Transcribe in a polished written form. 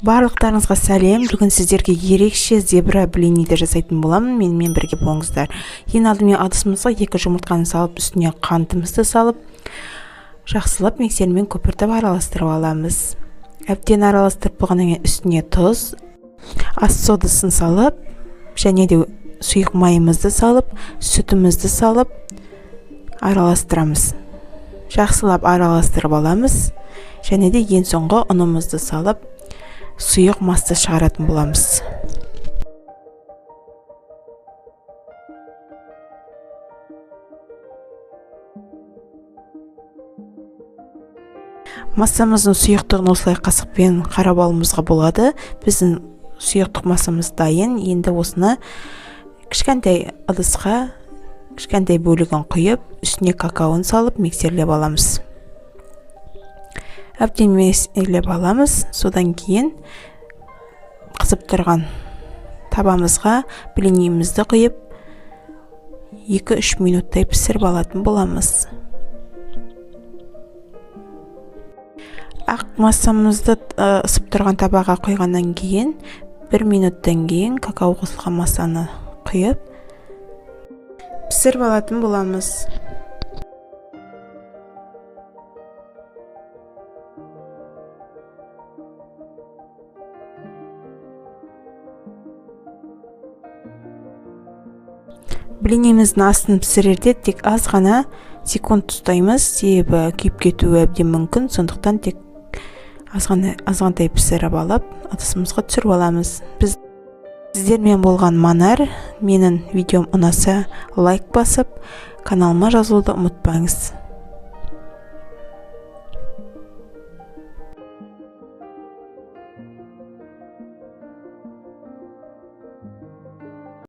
Барлықтарыңызға сәлем. Бүгін сіздерге ерекше зебра блиниді жасайтын боламын. Менімен бірге болыңыздар. Ең алдымен ыдысымызға 2 жұмыртқаны салып, үстіне қантымызды салып, жақсылап миксермен көпіртіп араластырып аламыз. Әбден араластырып болғаннан кейін үстіне тұз, ас содасын салып, және де сұйық майымызды салып, сүтімізді салып араластырамыз. Жақсылап араластырып аламыз. Және де ең соңғы ұнымызды салып, сұйық масты шығаратын боламыз. Массамыздың сұйықтығын осылай қасықпен қарап алуымызға болады. Біздің сұйықтық массамыз дайын. Енді осыны кішкентай ыдысқа кішкентай бөлігін құйып, үстіне какаоны салып миксерлеп аламыз. Әбден миксерлеп аламыз. Содан кейін қызып тұрған табамызға блинімізді құйып, 2-3 минуттай пісіріп алатын боламыз. Ақ массамызды ысып тұрған табаға құйғаннан кейін 1 минуттан кейін какао қосылған массаны құйып пісіріп алатын боламыз. Блиніміздің астын пісірерде тек аз ғана секунд ұстаймыз, себебі күйіп кетуі әбден мүмкін. Сондықтан тек азғантай пісіріп алып, ыдысымызға түсіріп аламыз. Біз сіздермен болған Манар. Менің видеом ұнаса лайк басып, каналыма жазылуды ұмытпаңыз.